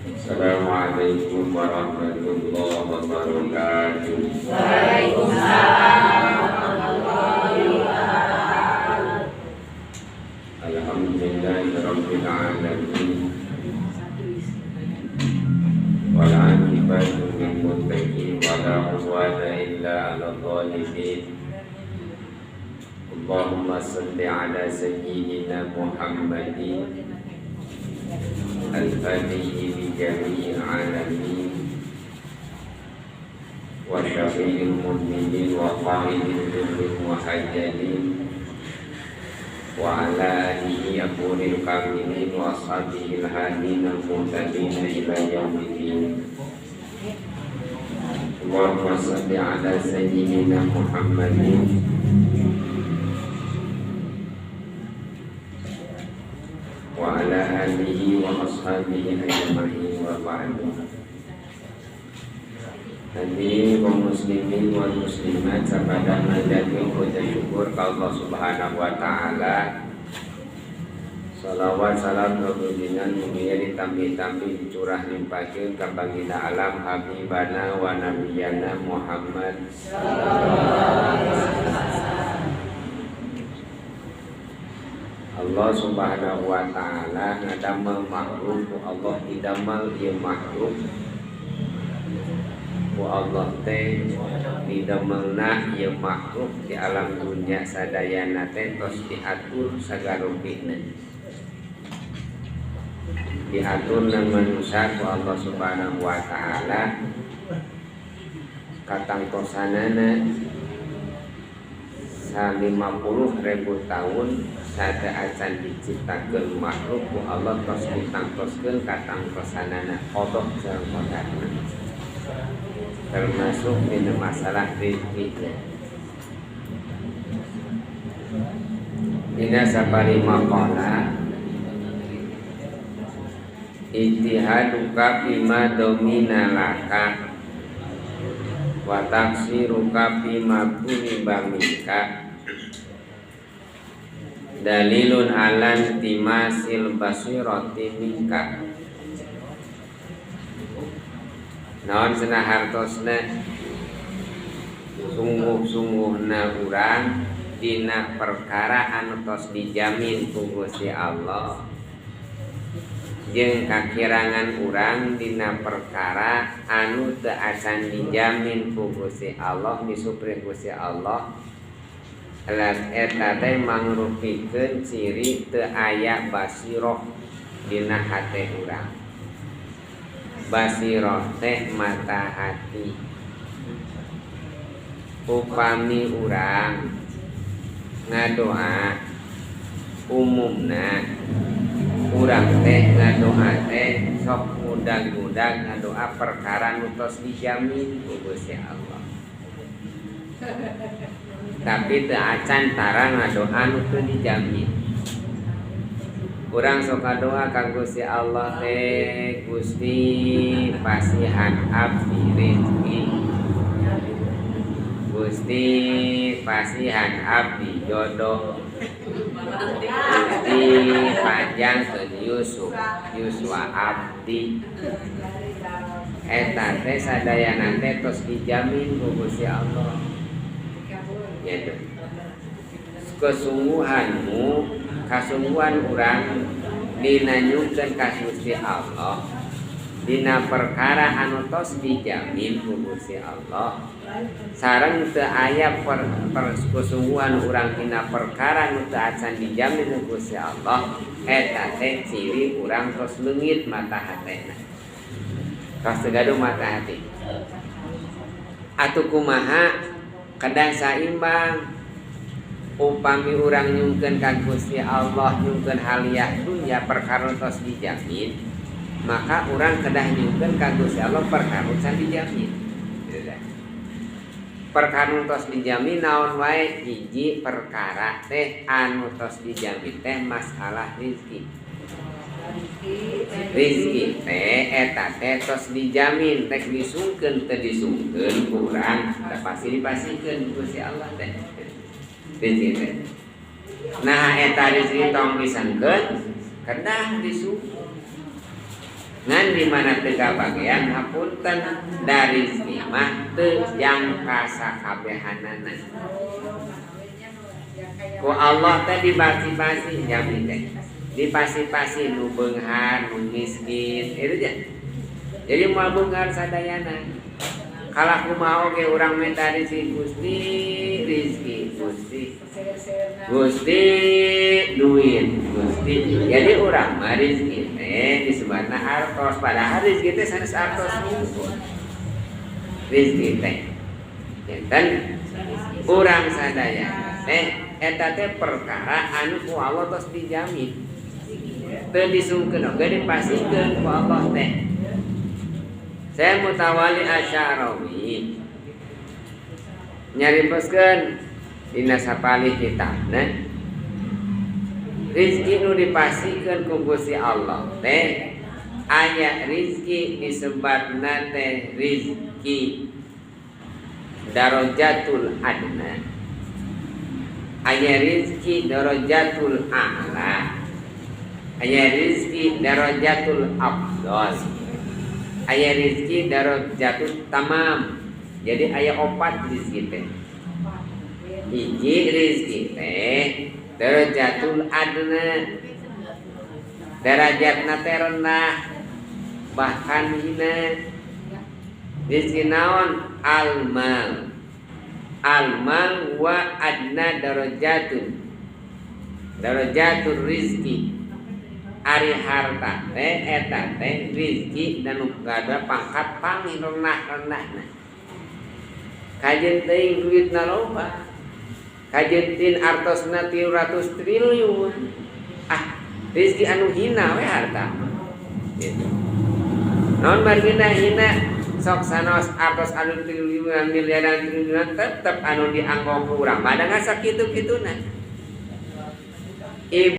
Assalamualaikum warahmatullahi wabarakatuh. Waalaikumsalam warahmatullahi wabarakatuh. Alhamdulillahirabbil alamin. Wal 'aqibatu lil muttaqin wa la 'udwana illa 'alal zalimin. Allahumma shalli ala sayyidina Muhammadin al-fatihi li jami'il alamin wa syafi'il mu'minin wa qa'idil lil muhajjalin wa ala alihi aqulil kamilin wa ashabihil hadin al-muhtadin ila yaumiddin. Allahumma shalli ala sayyidina Muhammadin wa ala alihi wa ashabihi ajma'in wa ba'du. Hadirin kaum muslimin wal muslimat, sapada manjati puja syukur ka Allah Subhanahu wa taala. Salawat salam kagungan mugia ditambi-tambi dicurah limpahkeun ka baginda alam habibana wa nabiyana Muhammad sallallahu alaihi wasallam. Allah Subhanahu wa taala ngadamel makhluk, ku Allah didamel ieu makhluk. Ku Allah teh didamelna ieu makhluk di alam dunya sadayana teh tos diatur sagarupina. Diatur nang manusia ku Allah Subhanahu wa taala katangtosanana 50.000 tahun sada acan diciptakeun makhluk ku Allah tos ditangtoskeun katangtosanana qada sareng qadarna, termasuk dina masalah rezeki. Dina sapari maqala ijtihaduka bima domina laka wa taksiruka bima kuniba minka dalilun alan timasil basirati minka. Naon cenah hartosna sungguh-sungguhna urang dina perkara anu tos dijamin ku Gusti Allah jeung kakirangan urang dina perkara anu teu acan dijamin ku Gusti Allah, disuprih Gusti Allah. Lan eta teh mangrupikeun ciri teu aya basiroh dina hate urang. Basiroh teh mata hati. Upami urang ngadoa umumna urang teh ngadoa teh sok ngudag-ngudag ngadoa perkara nu tos dijamin ku Gusti Allah. Tapi teu acan tara ngadoa nu teu dijamin. Urang sok ngadoa ka Gusti Allah teh, Gusti pasihan abdi rezeki, Gusti pasihan abdi jodoh, Gusti panjangkeun yuswa abdi. Eta teh sadayana teh tos dijamin ku Gusti Allah. Ya, kesungguhanmu, kasungguhan urang dina nyungkeun ka Gusti Allah dina perkara anu tos dijamin ku Gusti Allah sareng teu aya kesungguhan urang dina perkara nu teu acan dijamin ku Gusti Allah, eta teh ciri urang tos leungit mata hatena, tos teu gaduh mata hati. Atuh kumaha kedah saimbang upami urang nyungkeun ka Gusti Allah nyungkeun haliah dunya perkara tos dijamin, maka urang kedah nyungkeun ka Gusti Allah perkara can dijamin. Perkara tos dijamin naon wae, hiji perkara teh anu tos dijamin teh masalah rezeki. Rezeki teh eta teh tos dijamin, teh disungkeun teu disungkeun ku urang teh pasti dipasihkeun ku Gusti Allah teh. Rezeki teh. Nah eta rezeki tong disangkeun kedah disungkeun. Ngan di mana teu kabagean, hapunten, da rizki mah teu jangka sakabehanana. Ku Allah teh dibasi-basi jamin teh. Dipasi-pasi nu beunghar, nu miskin, itu nya. Jadi moal beunghar sadayana. Kalah kumaha oge urang minta rizki Gusti, rizki Gusti. Gusti duit, Gusti. Jadi urang mah rizki teh disebutna artos, padahal rizki teh sanes artos hungkul. Rizki teh. Janten urang sadaya teh eta teh perkara anu ku Allah tos dijamin. Teu disungkeun oge dipasihkeun ku Allah teh. Saya Mutawali Asyarawi nyaripeskeun dina sapalih kitabna, rizki nu dipasihkeun ku Gusti Allah teh aya rizki disebatna teh rizki darajatul adna, aya rizki darajatul a'la, aya rizki darajatul afdal, aya rizki darajatul tamam. Jadi aya opat rizki teh. Hiji rizki teh darajatul adna, derajatna teh rendah bahkan hina. Rizki naon? Almal. Almal wa adna darajatun, darajatul rizki. Ari harta teh eta teh rizki dan gadah pangkat paling rendah-rendahna. Kajen teuing duitna loba, kajen teuing artosna 300 triliun, ah rizki anu hina we harta gitu. Naon margina hina? Sok sanos artos anu triliunan, miliaran, triliunan, tetep anu dianggo ku urang mah da sakitu-kituna. Ibu